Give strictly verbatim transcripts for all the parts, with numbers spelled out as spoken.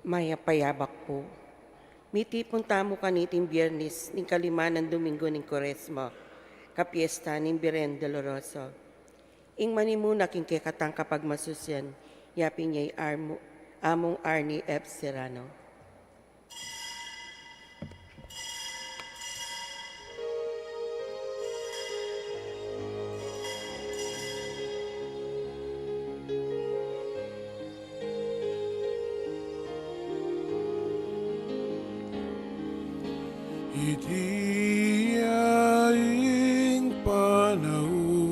Mayap a yabak pu. Mitipun tamu kaniting Biernis ning kalima nang Domingo ning Kuaresma, kapiesta ning Birhen Dolorosa. Ing manimuna king kekatang kapagmasusian, yapin ya i Armu-, Among Arnie F. Serrano. Iti ya ing panaun,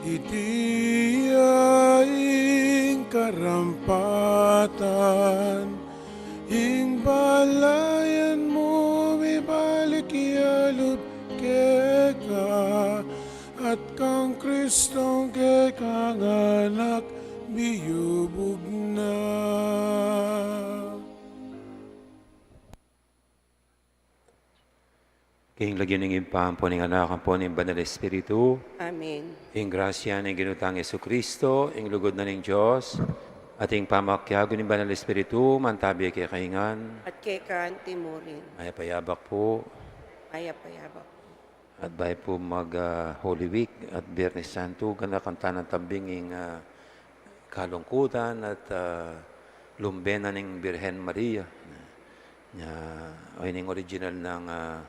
iti ya ing karampatan, ing balayan mu mibalik ya lub keka, at kang Kristong kekang Anak miyubug na. King lagyu ning Ibpa, ampo ning Anak, ampo ning Banal Espiritu. Amen. Ing grasya ning Ginu tang Jesucristo, ing lugud na ning Dios, at ing pamakiabe ning Banal Espiritu, mantabi kekayu ngan. At keka anti mu rin. Mayap a yabak pu. Mayap a yabak pu. At bayu pu mag, ah, Holy Week at Biernes Santo, ganakan tana tambing ing, ah, kalungkutan at, ah, lumbe na ning Birhen Maria. Nya, o, ini ing original nang, ah,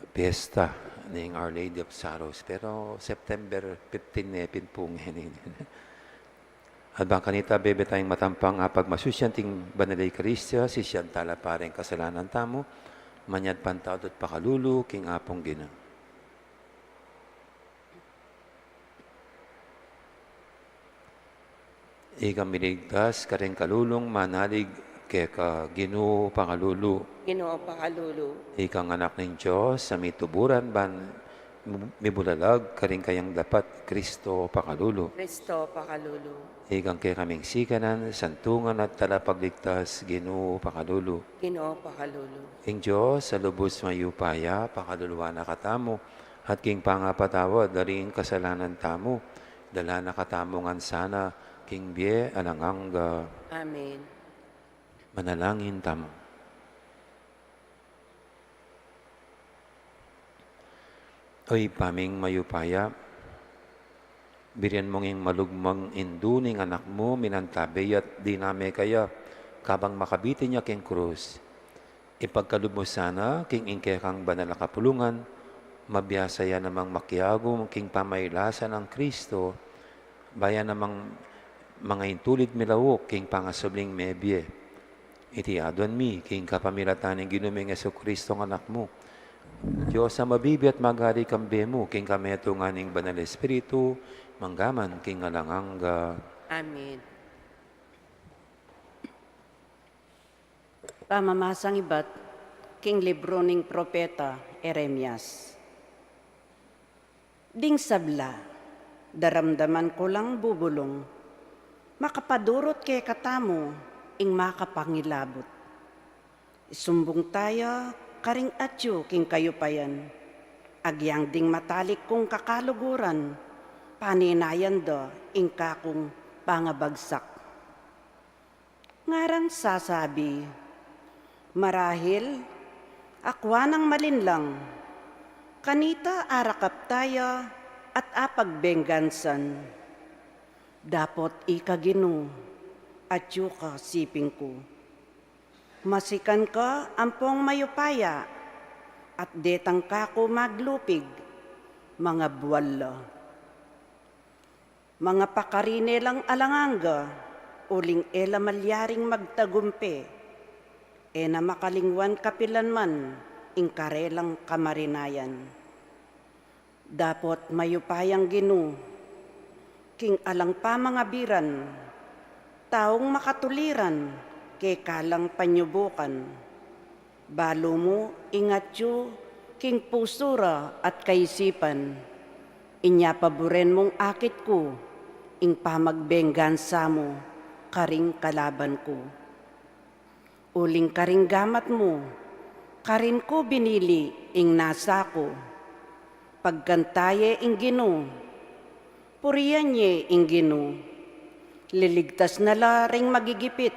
piyesta ning Our Lady of Sorrows. Pero September fifteen ne pin pu ngeni. At bang kanita bebe tayang matampang, ah, pagmasusian ing Banal a Eukaristia, sisian tala pa ring kasalanan tamu, manyad pantawad at pakalulu king Apung Ginu. Ika miligtas karing kalulung manalig keka, Ginu pakalulu. Ginu pakalulu. Ikang Anak ning Dios a mituburan ban mibulalag karing kayang dapat, Kristo pakalulu. Kristo pakalulu. Ikang kekaming sikanan, santungan at talapagligtas, Ginu pakalulu. Ginu pakalulu. Ing Dios a lubus mayupaya, pakaluluan na katamu, at king pangapatawad da ring kasalanan tamu, dala na katamu ngan sana king bie alang angga. Amen. Manalangin tamu. O Ibpa ming mayupaya, birian mung ing malugmang indu ning Anak mu minantabe ya at diname kaya kabang makabitin ya king krus. Ipagkalub mu sana king ing kekang banal a kapulungan, mabiasa ya namang makiabe king pamailasan nang Kristo, ba ya namang mangaintulid milauk king pangasubling mebie. Iti aduan mi king kapamilatan ning Ginu ming Jesucristo a Anak mu, Dios a mabibie at magari kambe mu king kametungan ning Banal Espiritu, mangga man king alang angga. Amen. Pamamasang ibat king libru ning propeta Jeremias. Ding sabla, daramdaman ku lang bubulung, makapadurut kekatamu ing makapangilabut. Isumbung taya karing atyu king kayupayan, agyang ding matalik kung kakaluguran, paninayan da ing kakung pangabagsak. Ngarang sasabi, marahil, akwa nang malinlang, kanita arakap taya at apagbenggansan. Dapot ika Ginu, atyu ka siping ku. Masikan ka ampong mayupaya, at detang kaku maglupig, mangabwal la. Mangapakari ne lang alang angga, uling e la malyaring magtagumpe, e na makalingwan kapilan man ing karelang kamarinayan. Dapot mayupayang Ginu, king alang pamangabiran, taung makatuliran, keka lang panyubukan. Balu mu ing atyu king pusu ra at kaisipan, inya paburen mung akit ku ing pamagbenggansa mu karing kalaban ku. Uling karing gamat mu, karin ku binili ing nasa ku. Pagkanta ye ing Ginu, purian ye ing Ginu. Liligtas na la ring magigipit,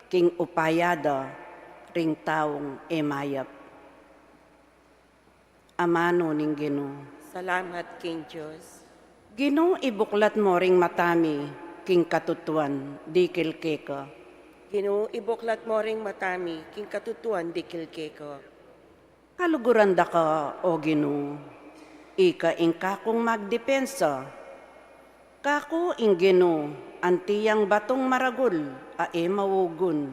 king upaya da ring taung e mayap. Amanu ning Ginu. Salamat king Dios. Ginu, ibuklat mo ring mata mi king katutuan dikil keka. Ginu, ibuklat mo ring mata mi king katutuan dikil keka. Kaluguran da ka, O Ginu, ika ing kakung magdepensa. Kaku ing Ginu, anti yang batung maragul a e maugun,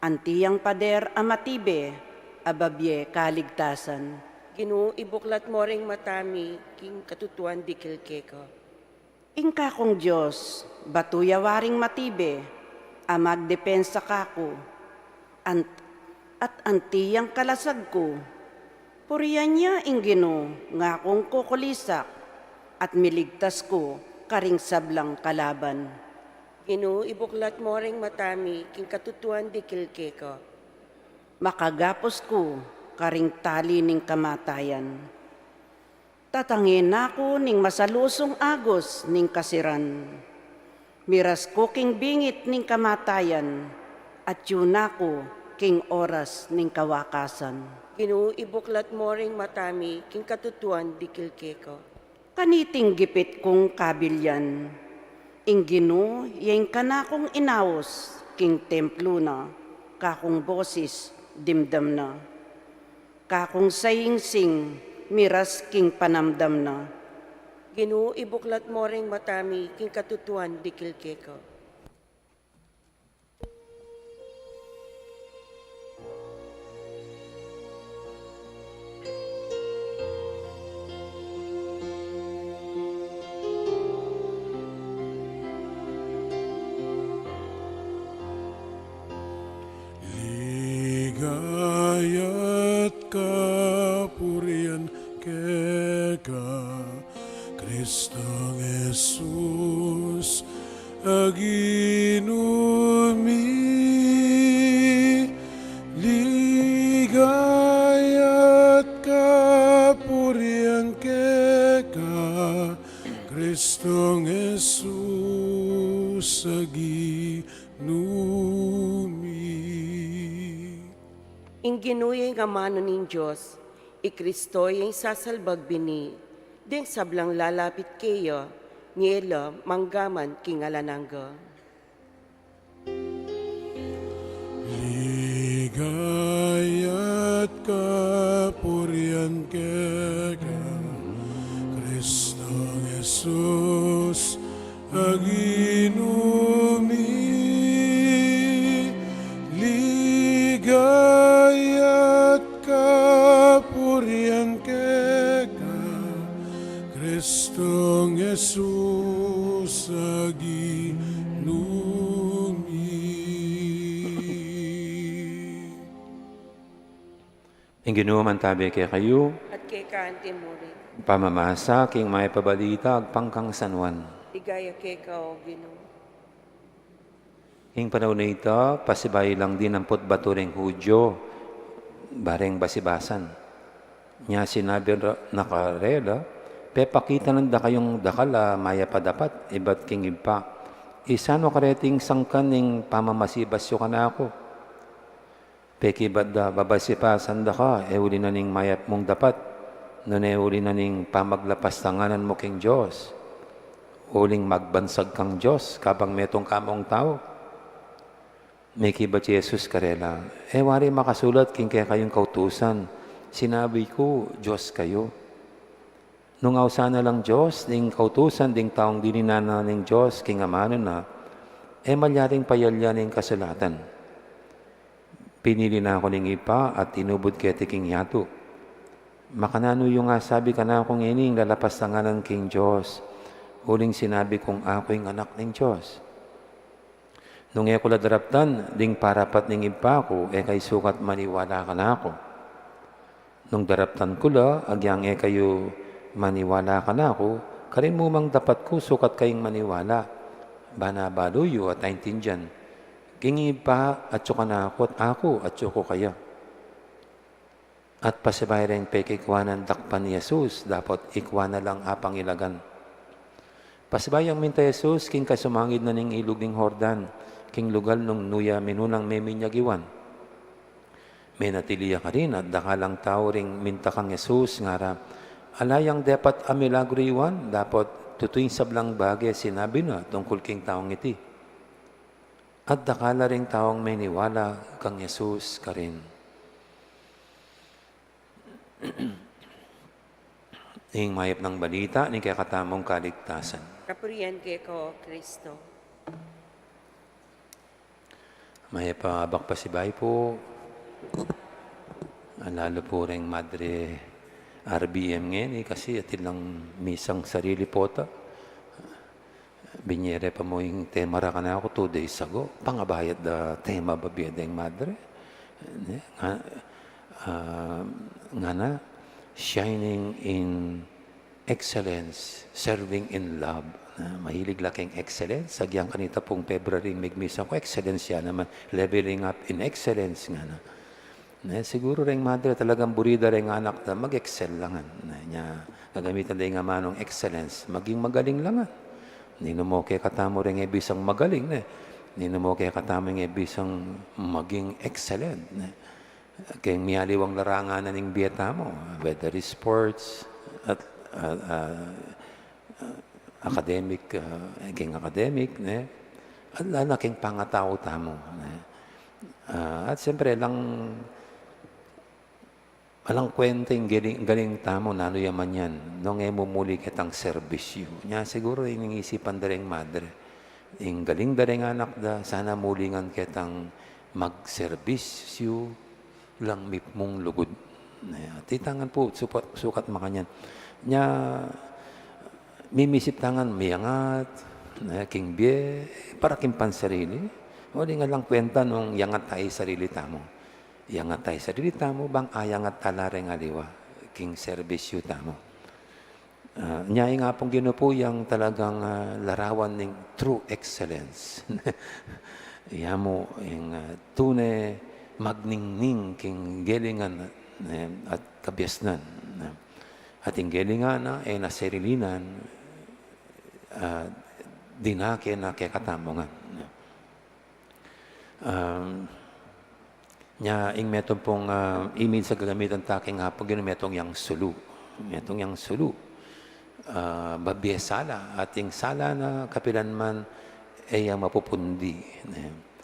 anti yang pader a matibe a babie kaligtasan. Ginu, ibuklat mo ring mata mi king katutuan dikil keka. Ing kakung Dios, batu ya waring matibe a magdepensa kaku, ant-, at anti yang kalasag ku. Purian ya ing Ginu ngakung kukulisak, at miligtas ku karing sablang kalaban. Ginu, ibuklat mo ring mata mi king katutuan dikil keka. Makagapus ku karing tali ning kamatayan. Tatange na ku ning masalusung agus ning kasiran. Miras ku king bingit ning kamatayan, atyu na ku king oras ning kawakasan. Ginu, ibuklat mo ring mata mi king katutuan dikil keka. Kaniting gipit kung kabilian, ing Ginu ya ing kanakung inaus king templu na, kakung bosis dimdam na. Kakung sayingsing miras king panamdam na. Ginu, ibuklat mo ring mata mi king katutuan dikil keka. Ligaya't kapurian keka, Kristong Jesus a Ginu mi. Ligaya't kapurian keka, Kristong Jesus a Ginu mi. Ing Ginu ya ing amanu ning Dios, i Kristo ya ing sasalbag bini, ding sablang lalapit keya, ngeni la manggaman king alang angga. Ligaya't kapurian keka, Kristong Jesus a Ginu mi. Ligaya't kapurian keka, Kristong Jesus a Ginu mi. Ing Ginu mantabe kekayu. At keka anti mu rin. Pamamasa king mayap a balita agpang kang San Juan. Ligaya keka, O Ginu. Ing panaun a ita, pasibayu lang dinamput batu ring Judio, bareng basibasan. Nya sinabi ra-, na karela, pepakitanan da kayung dakal a mayap a dapat ibat king Ibpa. Isanu kareting sangkan ning pamamasibas yu kanaku? Pekibat da, babasibasan da ka, e uli na ning mayap mung dapat, nune uli na ning pamaglapas tanganan mu king Dios. Uling magbansag kang Dios, kabang metung ka mung tau. Mekibat i Jesus karela, e wari makasulat king kekayung kautusan, sinabi ku, Dios kayu. Nung ausan na lang Dios ding kautusan ding taung dininan na ning Dios king amanu na, e malyaring payalyan ing kasulatan. Pinili na ku ning Ibpa at inubud keti king yatu. Makananu yu asabi kanaku ngeni ing lalapas tanganan king Dios, uling sinabi kung aku ing anak ning Dios? Nung e ku la daraptan ding parapat ning Ibpa ku, e kayu sukat maniwala kanaku. Nung daraptan ku la, agyang e kayu maniwala kanaku, karin mu mang dapat ku sukat kayung maniwala. Bana balu yu at aintindian, king Ibpa atyu kanaku at aku atyu ku kaya. At pasibayu reng pekikwa nang dakpan i Jesus, dapot ikwa na lang apangilagan. Pasibayu yang minta i Jesus king kasumangid na ning ilug ning Jordan, king lugal nung nu ya minunang meminyag i Juan. Menatili ya karin at dakal a tau ring minta kang Jesus, ngara, "Ala yang dapat a milagru i Juan, dapot tutu ing sablang bage sinabi na tungkul king taung iti." At dakal la ring taung meniwala kang Jesus karin. Ing mayap nang balita ning kekatamung kaligtasan. Kapurian keka, O Kristo. Mayap a abak pasibayu pu, lalu pu reng Madre R B M ngeni, kasi atin lang misang sarili pota. Binie re pa mu ing tema ra kanaku two days ago. Pangabayat da tema, babie deng Madre. Ne? Nga, ah, ngana, "Shining in excellence, serving in love." Na, mahilig la keng excellence. Agyang kanita pung February, migmisa ku, excellence ya naman. "Leveling up in excellence," ngana. Ne, siguru reng madre talagang buri da reng anak da mag-excel la ngan. Ne, nya, gagamitan da ing amanung excellence, maging magaling la ngan. Ninu mu kekatamu reng e bisang magaling, ne? Ninu mu kekatamu ing e bisang maging excellent, ne? Keng mialiwang larangan na ning bie tamu, whether it's sports, at, ah, ah, academic, ah, keng academic, ne? At lalo na keng pangatau tamu, ne? Ah, at siyempre, alang, alang kwenta ing galing, galing tamu, nanu ya man yan, nung e mu muli ketang serbisyu. Nya, siguru, ining isipan da reng madre, ing galing da reng anak da, sana muli ngan ketang magserbisyu lang mipnung lugud. Ne, at ita ngan pu, supa-, sukat makanyan. Nya, mimisip ta ngan miyangat, ne, king bie, para king pansarili. O di ngan lang kwenta nung yangat ta ing sarili tamu. Yangat ta ing sarili tamu, bang ayangat ta la reng aliwa, king serbisyu tamu. Ah, nya ing Apung Ginu pu yang talagang, ah, larawan ning true excellence. Iya mu ing, ah, tune magningning king gelingan, eh, at kabiasnan, eh. At ing gelingan na, e na serilinan, ah, dinake na kekatamu ngan. Um, nya, ing metung pung, ah, image a gagamitan ta king Apung Ginu, metung yang sulu. Metung yang sulu. Ah, babie sala, at ing sala na kapilan man e ya mapupundi, ne?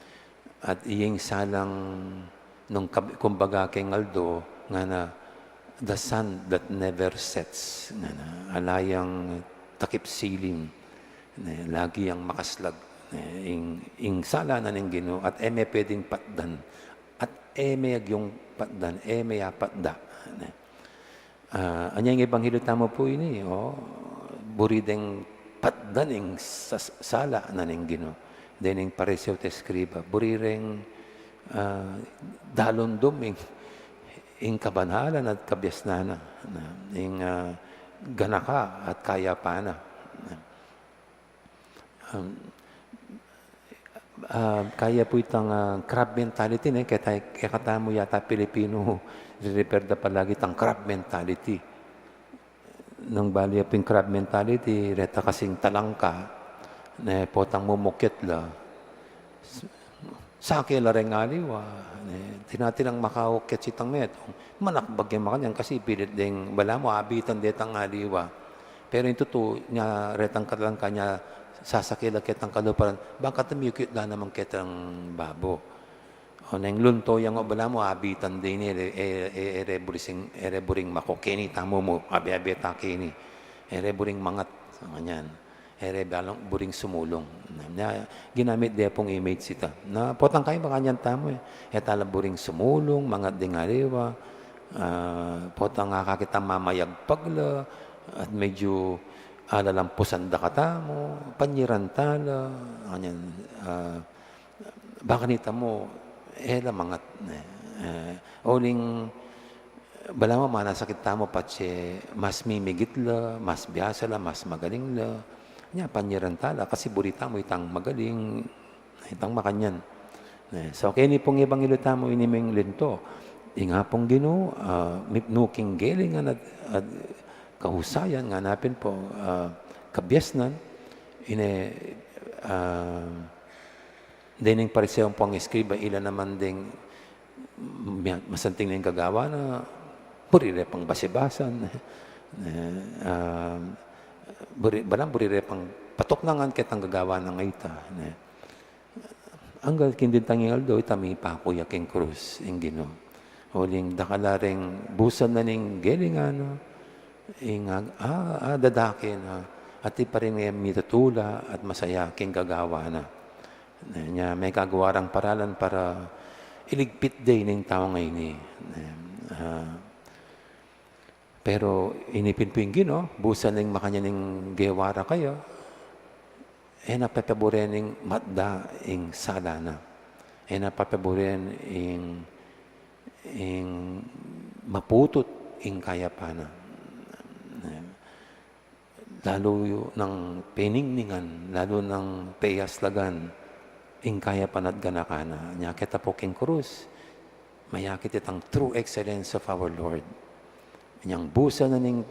At ing salang nung kab-, kumbaga keng aldo, ngana, "The sun that never sets," ngana, ala yang takip siling, ne, lagi yang makaslag, ne, ing, ing sala na ning Ginu, at e me pwedeng patdan, at e me agyung patdan, e me apatda, ne. Ah, anya ing ebanghelyo tamu pu ini, o, buri deng patdan ing sa-, sala na ning Ginu. Dening Pariseo at eskriba, buri reng, ah, dalundum ing, ing kabanalan at kabiasnan na, na, ing, ah, ganaka at kayapan na. Um, ah, kaya pu itang, ah, crab mentality, ne? Keta-, kekatamu yata Pilipino, re-refer da palagi itang crab mentality. Nung bale ya pu ing crab mentality, reta kasing talangka, ne, potang mumukyat la, sake la reng aliwa, ne, tinatilang makaukyat itang metung. Manakbag yang makanyan kasi pilit deng, balamu abitan detang aliwa. Pero ing tutu, nya retang katalangka nya sasake la ketang kaluparan, bang kata miyukyat la naman ketang babo. O neng lunto yang o, balamu abitan de ini, e, e, e, e re buring, e re buring mako, keni tamu mu, abe-abe ta keni. E re buring mangat, sa kanyan. E re balang buring sumulung. Na, ginamit de pung image ita. Na, potang kaybat makanyan tamu, e. E tala buring sumulung, mangat ding aliwa, ah, potang akakit ta mamayagpag la, at medyu alalampusan da katamu, panyiran tala, kanyan, ah, bang kanita mu, e la mangat, ne. E, uling, balamu manasakit tamu patse mas mimigit la, mas biasa la, mas magaling la. Nya, panyiran tala, kasi buri tamu itang magaling, itang makanyan. Ne, so, keni pung ebanghelyo tamu ini meng linto. Ing Apung Ginu, ah, mipnu king gelingan at, at kahusayan, ngana pin pu, ah, kabiasnan, Ine, ah, dening Pariseo ampong eskriba, ila naman deng ma-, masanting ning gagawa na, buri re pang basibasan, ne, ah, buri, balang buri re pang patuknangan ketang gagawa nang ita, ne. Anggang king dintang ing aldo, ita mipaku ya king krus ing Ginu. Uling dakal la reng busan na ning gelingan na, ing ag-, ah, ah, dadake na, at ita pa rin mitutula at masaya king gagawa na. Nya, megagawa rang paralan para iligpit de ning tau ngeni. Ah, Pero ini pin pu ing Ginu, busan ning makanyan ing gewa ra kaya, e na pepaburen ing matda ing sala na. E na pepaburen ing, ing maputut ing kayapan na. Lalu nang peningningan, lalu nang peyaslagan ing kayapan at ganaka na. Nya keta pu king krus, mayakit itang true excellence of our Lord. Inyang busan na ning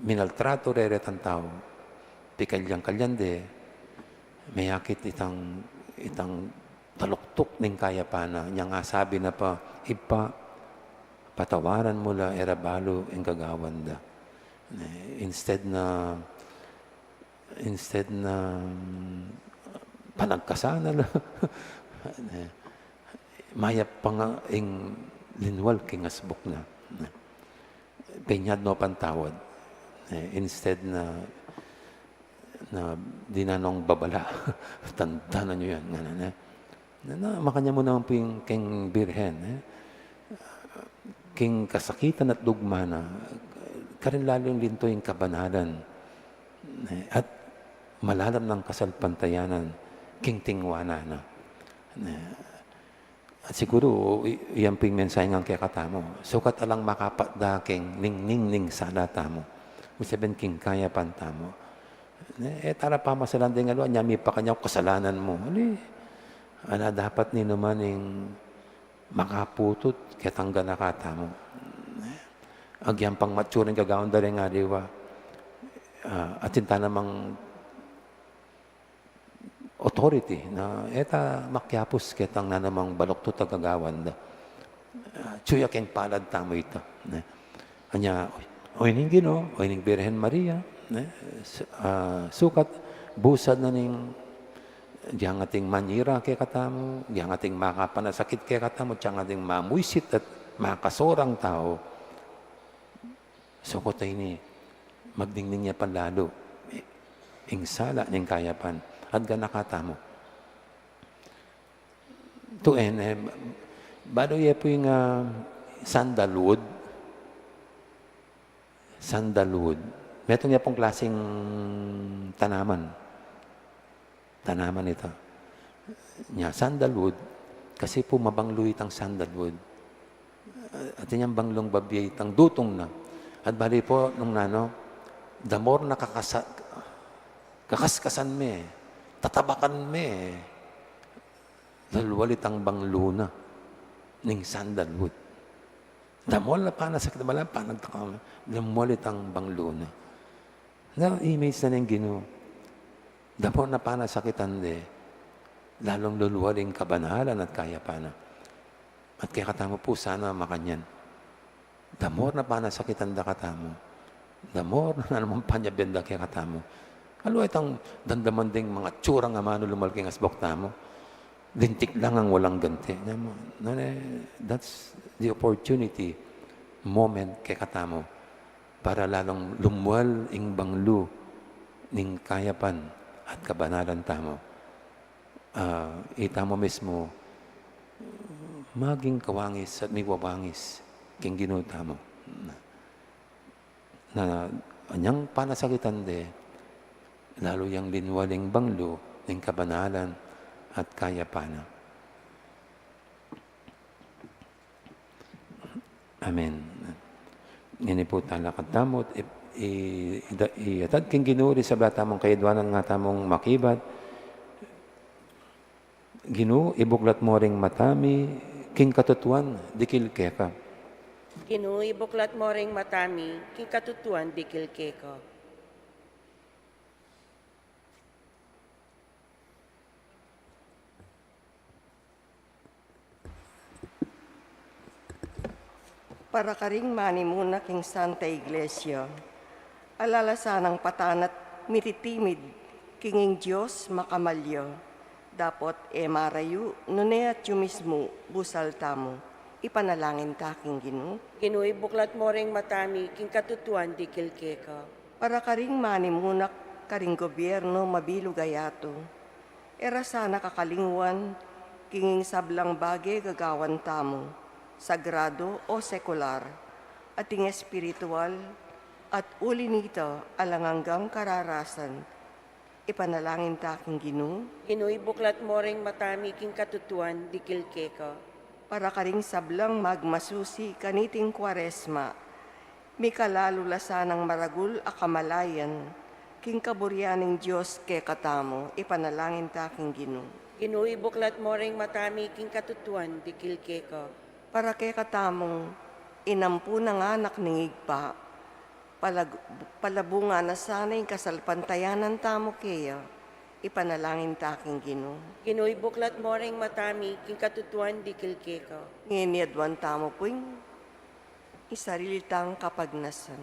minaltrato re retang tau, pikalyang-kalyan de, mayakit itang, itang taluktuk ning kayapan na, inyang asabi na pa, "Ibpa, patawaran mu la, e ra balu ing gagawan da." Ne, instead na, instead na, mm, panagkasan na la, ne, mayap pa nga ing linwal king asbuk na. Ne. Penyad no pang tawad. Ne, instead na, na dinan nong babala. Tandanan yu yan, ngana, ne. Na, na, makanyan mu naman pu ing king Birhen, eh. King kasakitan at dugma na, karin lalu ing linto ing kabanalan, eh, at malalam nang kasalpantayanan king tingwa na, na. At siguru, i-, iyan pu ing mensahe ngan kekatamu. Sukat alang makapatda king ningning ning sala tamu. Ibig sabihin, king kayapan tamu. Eh, e ta ra pamasalan deng aliwa, nya mipakanyan ku kasalanan mu. Ali, ala dapat ninuman ing makaputut ketang ganaka tamu. Agyang pang mature ing gagawan da reng aliwa. Ah, atin ta namang authority na e ta makiapus ketang nanumang baluktot a gagawan da. Ah, atyu ya king palad tamu ita, ne. Anya, o ining Ginu, o ining Birhen Maria, ne, s-, ah, sukat busan na ning, diyang ating manyira kekatamu, diyang ating makapanasakit kekatamu, diyang ating mamuisit at makasurang tau. Sukat a ini, magningning ya pa lalu ing sala ning kayapan at ganaka tamu. Tutu, eh, balu ye pu ing, ah, sandalwood. Sandalwood. Metung ya pung klaseng tanaman. Tanaman ita. Nya, sandalwood, kasi pu mabanglu itang sandalwood. Atin yang banglung babie itang dutung na. At bale pu nung nanu, the more na kakasa-, kakaskasan me, tatabakan me, lalwal itang banglu na ning sandalwood. The more na panasakit, the more na panagtaka, lalwal itang banglu na. Na-image na ning Ginu. The more na panasakitan de, lalung lulwal ing kabanalan at kayapan na. At kekatamu pu sana makanyan. The more na panasakitan da katamu, the more na naman panyabian da kekatamu. Aliwa itang damdaman ding mga tsurang amanu lumwal king asbuk tamu. Lintik lang ang walang ganti. Alam mo, nane, that's the opportunity moment kekatamu para lalung lumwal ing banglu ning kayapan at kabanalan tamu. Ah, itamu mismu maging kawangis at miwawangis king Ginu tamu. Na anyang panasakitan de, lalu yang linwal ing banglu ning kabanalan at kayapan na. Amen. Ngeni pu talakad tamu, i-, i-, ida-, iatad king Ginu ring sabla tamung kayadwanan, nga tamung makibat. Ginu, ibuklat mu ring mata mi king katutuan, dikil keka. Ginu, ibuklat mu ring mata mi king katutuan, dikil keka. Para karing manimuna king Santa Iglesia, ala la sanang patanat mititimid king ing Dios makamalya, dapot e marayu nune atyu mismu busal tamu. Ipanalangin ta king Ginu. Ginu, ibuklat mo ring mata mi king katutuan dikil keka. Para karing manimuna karing gobyerno mabilug a yatu, e ra sana kakalingwan king ing sablang bage gagawan tamu, sagrado o sekular, at ing espiritual, at uli nita alang anggang kararasan. Ipanalangin ta king Ginu. Ginu, ibuklat mo ring mata mi king katutuan dikil keka. Para karing sablang magmasusi kaniting Kuaresma, mikalalu la sanang maragul a kamalayan king kaburian ning Dios kekatamu. Ipanalangin ta king Ginu. Ginu, ibuklat mo ring mata mi king katutuan dikil keka. Para kekatamung inampu nang anak ning Ibpa, palag-, palabungan na sana ing kasalpantayanan tamu keya. Ipanalangin ta king Ginu. Ginu, ibuklat mo ring mata mi king katutuan dikil keka. Ngeni aduan tamu pu ing sarili tang kapagnasan.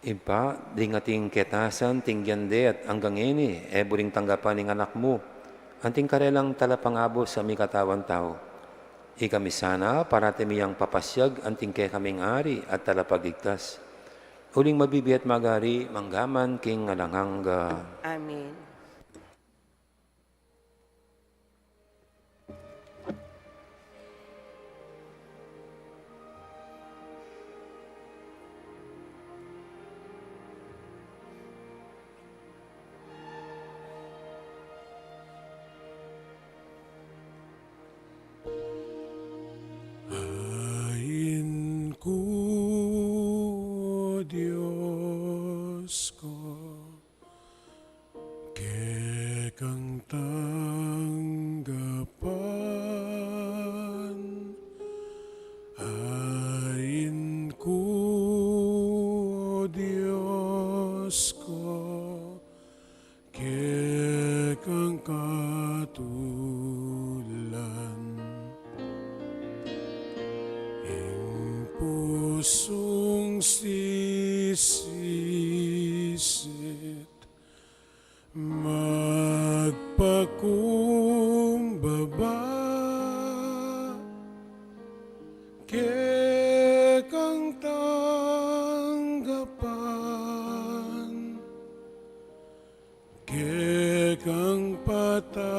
Ibpa, ding ating ketasan, tinggian de at anggang ngeni e buring tanggapan ing Anak mu, anting karelang talapangabus a mikatawan tau. Ikami sana, parati mi yang papasiag anting kekaming Ari at Talapagligtas. Uling mabibie at magari, mangga man king alang angga. Amen. Ain ku, O Dios ku, kekang tanggapan, ain ku, O Dios ku, kekang katulan, ing pusung sisisit magpakumbaba, kekang tanggapan, kekang patawaran.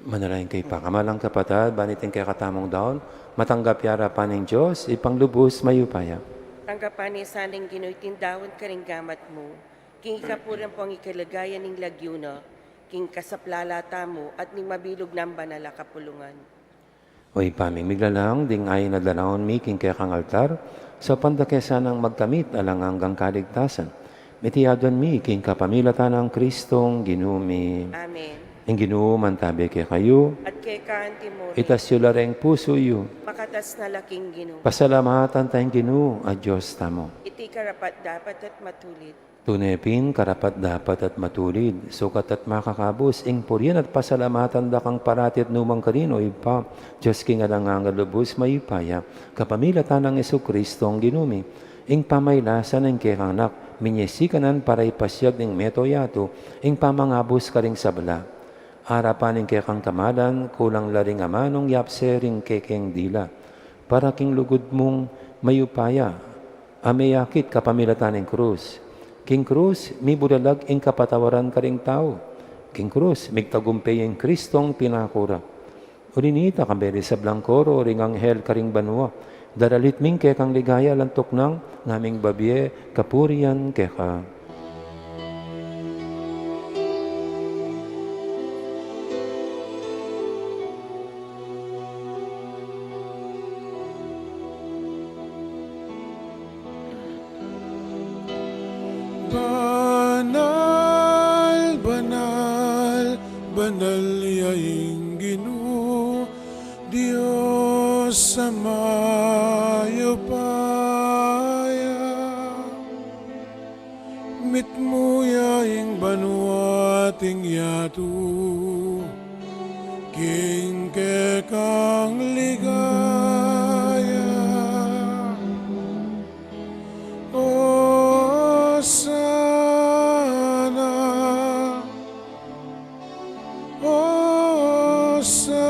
Manalangin kayu pa. Kamalan kapatad, ban iting kekatamung daun matanggap ya arapan ning Dios, Ibpang lubus mayupaya. Tanggapan na sana ning Ginu iting daun karing gamat mu, king ikapuri ampong ikaligaya ning lagyu na, king kasaplalan tamu at ning mabilug nang banal a kapulungan. O Ibpa ming miglalang, ding ain a dalanan mi king kekang altar, saupan da ke sanang magkamit alang anggang kaligtasan. Miti aduan mi king kapamilatan nang Kristong Ginu mi. Amen. Ing Ginu mantabe kekayu. At keka antimu rin. Itas yu la ring pusu yu. Makatas na la king Ginu. Pasalamatan taya ing Ginu a Dios tamu. Iti karapat-dapat at matulid. Tune pin karapat-dapat at matulid, sukat at makakabus, ing purian at pasalamatan da kang parati at nukarin man, O Ibpa, Dios king alang angga, lubus mayupaya, kapamilatan nang Jesucristo a Ginu mi. Ing pamailasan ning kekang Anak, minie sikanan para ipasiag ning mabilug a yatu ing pamangabus karing sabla. Arapan ning kekang kamalan, kulang la ring amanung yapse ring kekeng dila. Para king lugud mung mayupaya, a meyakit kapamilatan ning krus. King krus, mibulalag ing kapatawaran karing tau. King krus, migtagumpe ing Kristong pinaku ra. Uli nita, kambe ring sablang koro ring anghel karing banua, daralit mi ing kekang ligaya alang tuknang, ngaming babie kapurian keka. Banal, banal, banal ya ing Ayupaya, mitmu ya ing banua at ing yatu, king kekang ligaya. Osana, Osana,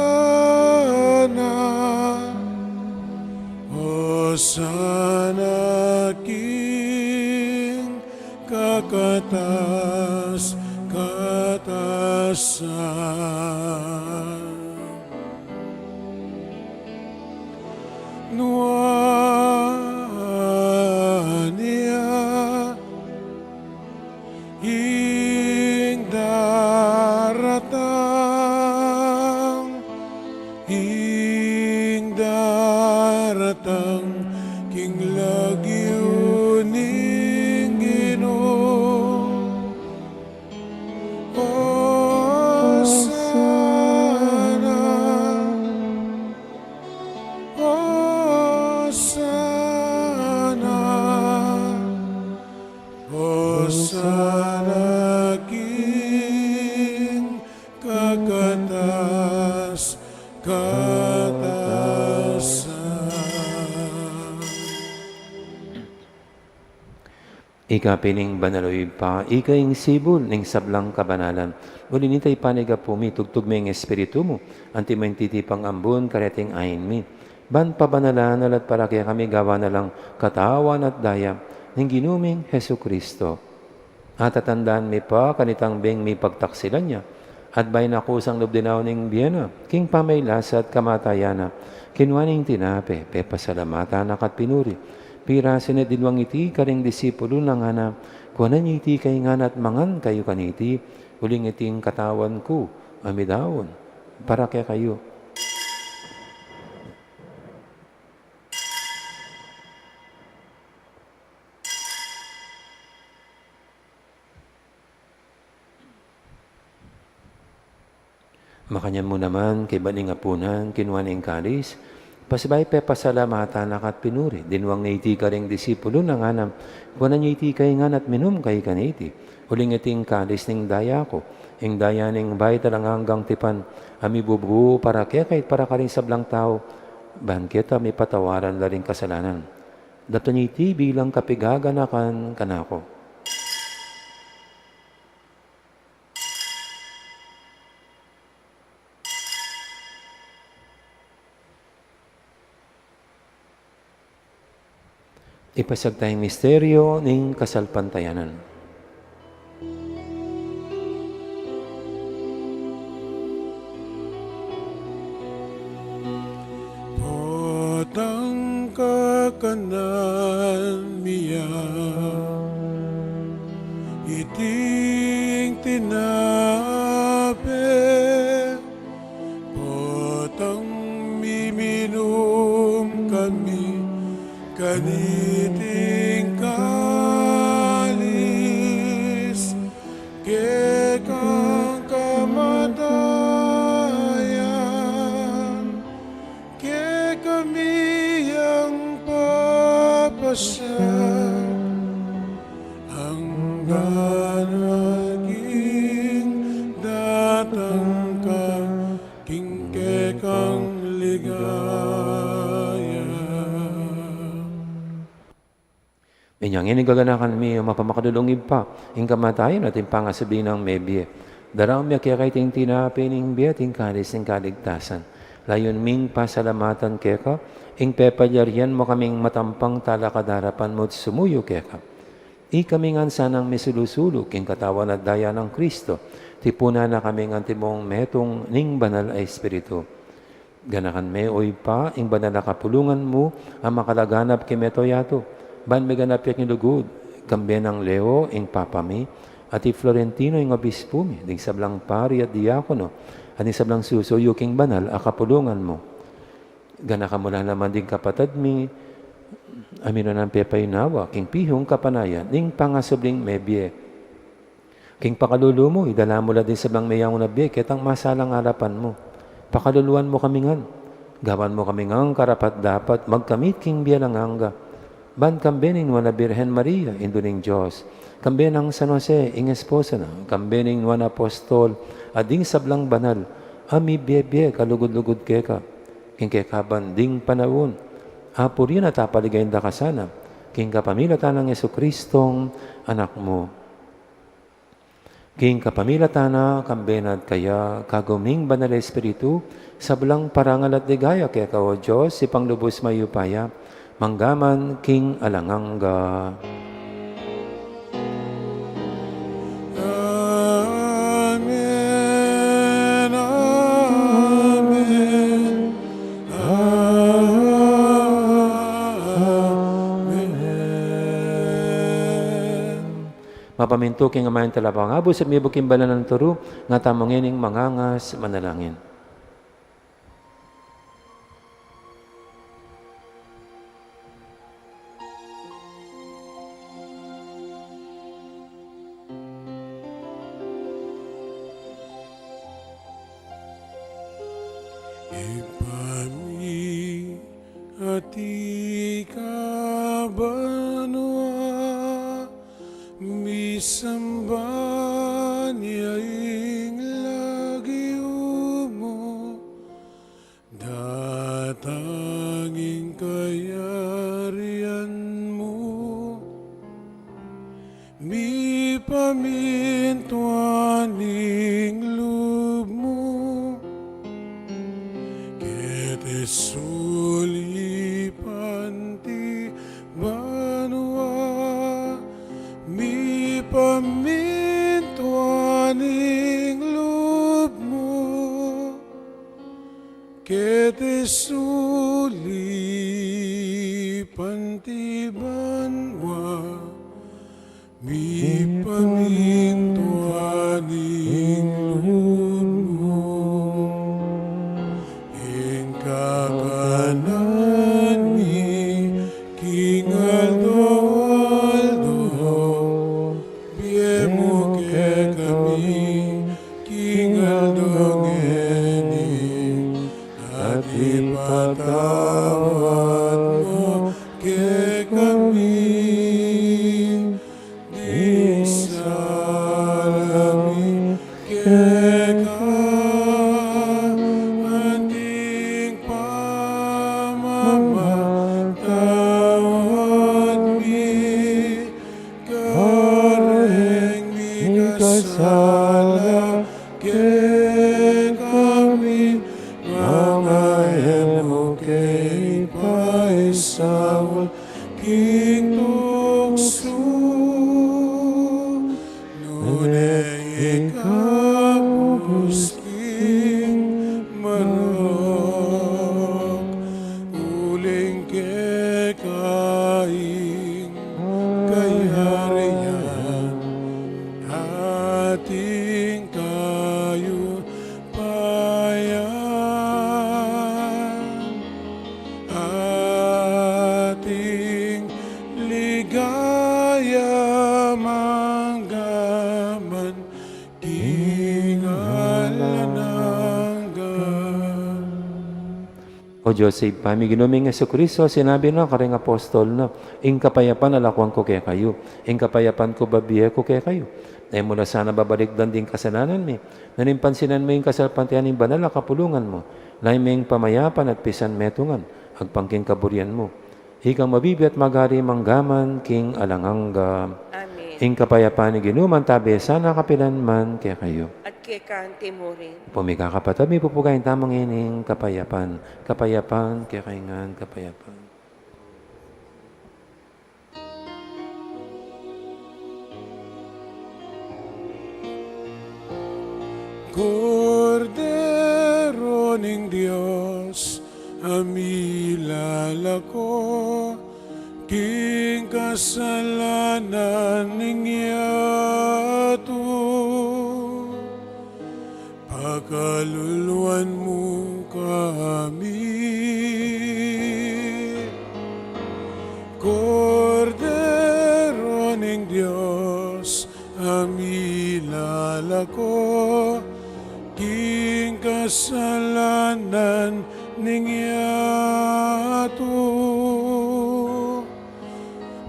Osana king kakatas-katasan. Nuan ya ing daratang, ing daratang king lagyu ning Ginu. Osana, Osana, Osana king kakatas-katasan. Ika pin ing banal, o Ibpa, ika ing sibul ning sablang kabanalan. Uli nita, ipanyawad mi, tugtug me ing Espiritu mu, antimo ing titipang ambun kareting ain mi. Ban pabanalan na la at para kekami gawan na lang katawan at daya ning Ginu ming Jesucristo. Atatandaan mi pa kanitang beng mipagtaksilan ya, at bayu na kusang lub dinaun ing bie na, king pamagkasakit at kamatayan na, kinua ne ing tinape, pepasalamatan na ka at pinuri, pirasu ne at dinwang iti karing disipulu na, ngana, kuanan ye iti kayu ngan at mangan kayu kaniti, uling iti ing katawan ku a midaun para kekayu. Makanyan mu naman, kaybat ning apunan, kinua ne ing kalis, pasibayu pepasalamatan na ka at pinuri, dinwang ne iti karing disipulu na, ngana, kuanan ye iti kayu ngan at minum kayu kaniti, uling iti ing kalis ning daya ku, ing daya ning bayu at alang anggang tipan, a mibubu para kekayu at para karing sablang tau, ban keta mipatawaran la ring kasalanan. Daptan ye iti bilang kapaganakan kanaku. Ipasiag taya ing misteryu ning kasalpantayanan. Potang kakanan mi ya iting tinape, potang miminum kami kaniting kalis, kekang kamatayan kekami yang papasiag, anggang king datang ka king kekang ligaya. Inya ngeni gaganakan mi, o mapamakalulung Ibpa, ing kamatayan at ing pangasubli nang mebie. Daraun mi keka iting tinape ning bie at ing kalis ning kaligtasan. Layun ming pasalamatan keka ing pepalyarian mu kaming matampang talakad king arapan mu at sumuyu keka. Ikami ngan sanang misulu-sulu king katawan at daya nang Kristo, tipunan na kaming antimong metung ning Banal a Espiritu. Ganakan me, o Ibpa, ing banal a kapulungan mu a makalaganap king mabilug a yatu, ban miganap ya king lugud, kambe nang Leo ing Papa mi, at i Florentino ing Obispu mi, ding sablang pari at diakono, at ding sablang susuyu king banal a kapulungan mu. Ganakan mu la naman ding kapatad mi a minunang pepayunawa king pihung kapanayan ning pangasubling mebie. King pakalulu mu, idala mu la ding sablang meyangu na bie ketang masalang arapan mu. Pakaluluan mu kami ngan, Gawan mu kami ngang karapat-dapat magkamit king bie alang angga, ban kambe ning Nuan a Birhen Maria, Indu ning Dios, kambe nang San Jose, ing esposo na, kambe ning Nuan a Apostol, at ding sablang banal a mibie-bie kalugud-lugud keka, king kekaban ding panaun, apurian at apaligayan da ka sana, king kapamilatan nang Jesucristong Anak mu. King kapamilatan na, kambe na at kaya, kagum ning Banal a Espiritu, sablang parangal at ligaya keka, O Dios, Ibpang lubus mayupaya, mangga man king alang angga. Amen, amen, amen. Mapamintu king amayung Talapangabus at mibuk king banal nang turu, nga tamu ngening mangangas manalangin. Ibpa mi, atiu ka banua, misamban ya ing lagyu mu, datang ing kayarian mu, mipamintuan ing lub mu keti sulip anti banua, mipamintuan ing lub mu keti sulip anti banua, mipamintuan ing lub mu. Ing kakanan mi king aldo-aldo, ibie mu kekami king aldo ngeni, at ipatawad mu kekami ding sala mi keka, anti ing pamamatawad mi kareng mikasala kekami, manga e mu ke paisaul king tuksu, nune ikabus king marok, uling keka ing kayarian, ampon ing kayupayan, ampon ing ligaya mangga man king alang angga. O Dios Ibpa mi, Ginu ming Jesucristo, sinabi na karing apostol na, ing kapayapan lakuan ku kekayu, ing kapayapan ku bibie ku kekayu. E mu la sana babalikdan ding kasalanan mi, nune pansinan mu ing kasalpantayanan ning banal a kapulungan mu, lalam ning pamayapan at pisan metungan, agpang king kaburian mu. Ikang mabibie at magari mangga man king alang angga. Amen. Ing kapayapan ning Ginu mantabe sana kapilan man kekayu. At keka mu rin. Pumika kapatad, mipupugayan tamu ngening kapayapan. Kapayapan, kekayu ngan kapayapan. Kordero ning Dios, a milalako king kasalanan ning yatu, pakaluluan mu kami. Kordero ning Dios, a milalako king kasalanan ning yatu,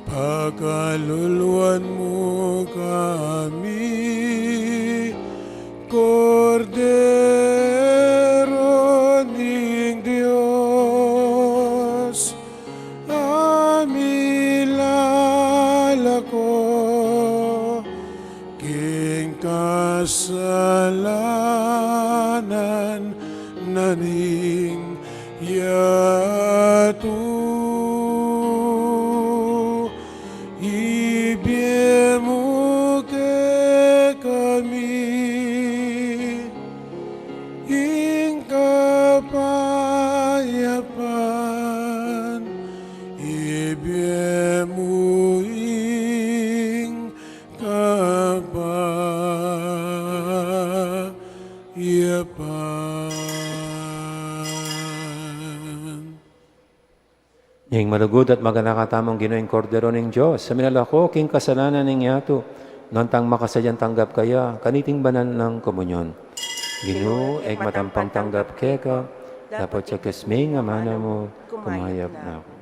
pakaluluan mu kami, Kordero ning Dios, a milalako king kasalanan na ning yatu. Ibie mu kekami ing kapayapan, ibie mu ing kapayapan. Ing malugud at maganaka tamung Ginu, ing Kordero ning Dios, a milalako king kasalanan ning yatu, nuan tang makasadyang tanggap kaya kaniting banal nang komunyon. Ginu, e ku matampang tanggap keka, dapot ya king amanu mu, kumayap na ku.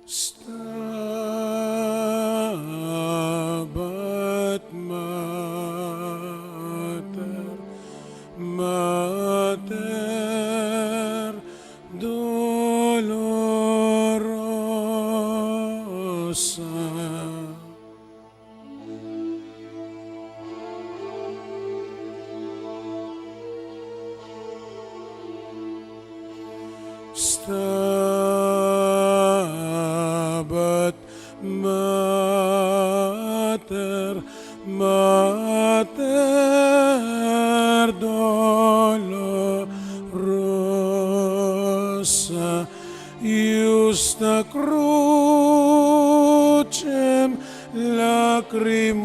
Stabat Mater, Mater Dolorosa. Stabat Mater, Mater Dolorosa, Iusta Crucem Lacrimosa,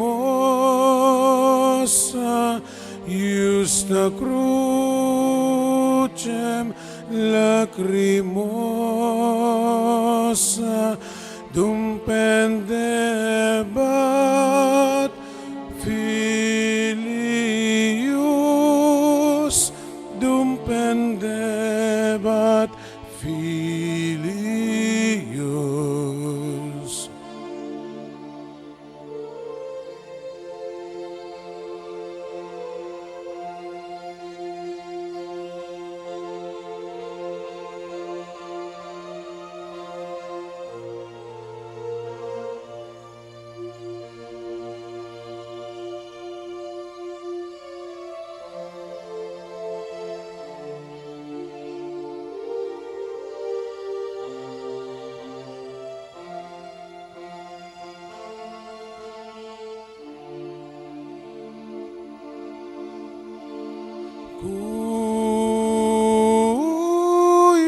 Iusta Crucem Lacrimosa, dum pendebat Filius, dum pendebat Filius.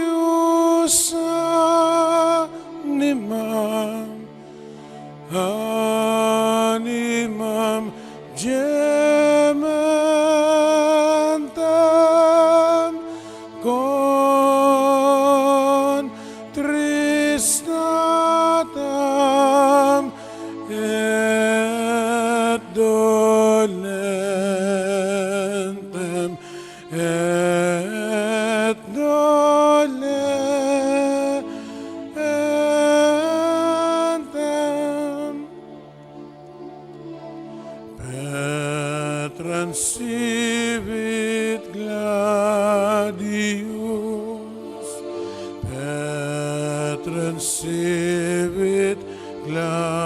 Cuius animam, animam gementem, contristatam et dolentem, et dolentem. Petrem sivit gladius, Petrem sivit gladius,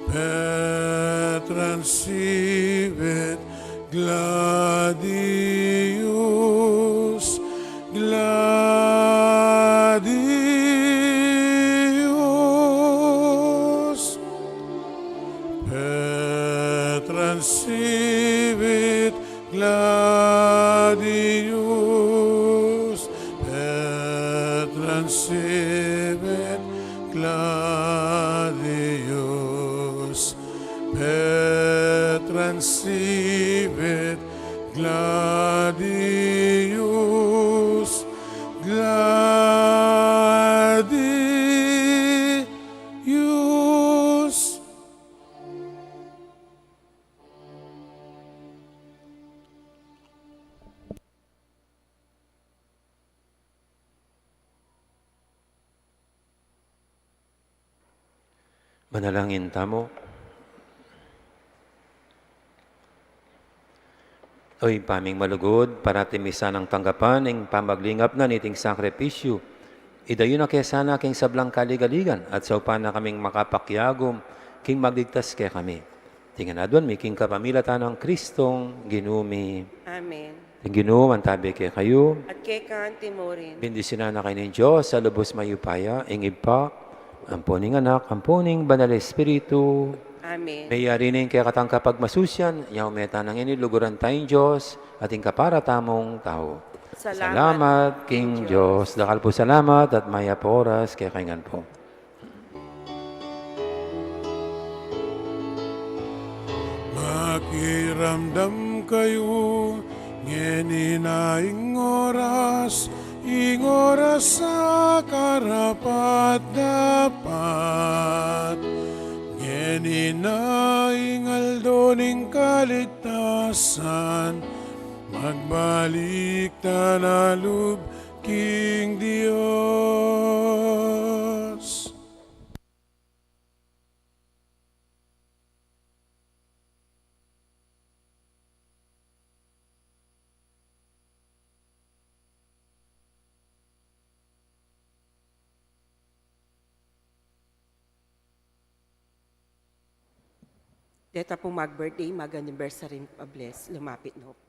Petrem sivit gladius. Transibit Gladius, Petra transibit Gladius, Gladius. Manalangin tamu. O Ibpa ming malugud, parati mi sanang tanggapan ing pamaglingap na niting sakripisyu. Idayu na ke sana king sablang kaligaligan at saupan na kaming makapakiagum king magligtas kekami. Iti ngan aduan mi king kapamilatan nang Kristong Ginu mi. Amen. Ing Ginu mantabi kekayu. At keka naman murin. Bendisyunan na kayu ning Dios a lubus mayupaya, ing Ibpa, ampo ning Anak, ampo ning Banal a Espiritu. Amen. Meyari ne ing kekatang kapagmasusian, inyang meta na ngeni, luguran taya ing Dios at ing kapara tamung tau. Salamat king Dios. Dakal pung salamat at mayap a oras kekayu ngan pu. Makiramdam kayu, ngeni na ing oras, ing oras a karapat-dapat. Ngeni na ing aldo ning kaligtasan, magbalik ta na lub king Dios. Deta pung mag-birthday, mag-anniversary, pa-bless, lumapit na po.